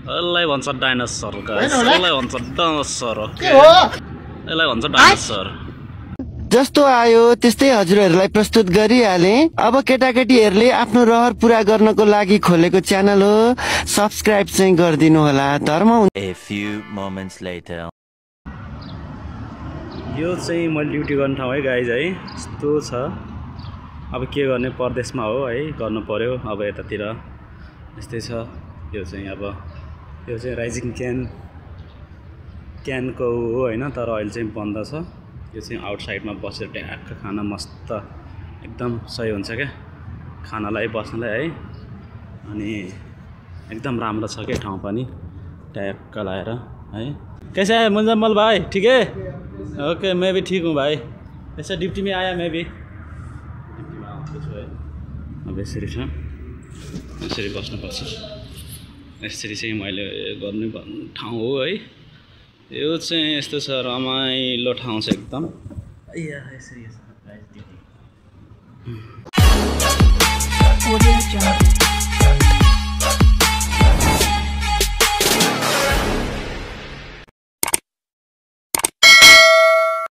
यसलाई भन्छ dinosaur guys यसलाई भन्छ डाइनोसर यसलाई भन्छ डाइनोसर जस्तो आयो त्यस्तै हजुरहरूलाई प्रस्तुत गरिहाले अब केटाकेटीहरूले आफ्नो रहर पूरा गर्नको लागि खोलेको च्यानल हो सब्स्क्राइब चाहिँ गरिदिनु होला धर्म A few moments later यो चाहिँ मैले ड्युटी गर्ने ठाउँ है गाइज है यस्तो छ अब के गर्ने परदेशमा हो है गर्नु पर्यो अब यतातिर यस्तै छ यो चाहिँ अब यो चाहिँ राइजिङ क्यानको हो हैन तर अहिले चाहिँ बन्द छ यो चाहिँ आउटसाइडमा बसेर ट्याक्क खान मस्त एकदम सही हुन्छ क्या खानालाई बस्नलाई है अनि एकदम राम्रो छ क्या ठाउँ पनि ट्याक्क लाएर है कैसा है मुजम्मल भाई ठीक है ओके मैं भी ठीक हूँ भाई ऐसा ड्यूटी में आया मैं भी अब यसरी छ यसरी बस्नुपर्छ यसरी चाहिँ मैले गर्ने ठाउँ हो है यो चाहिँ यस्तो छ रमाइलो ठाउँ छ एकदम यसरी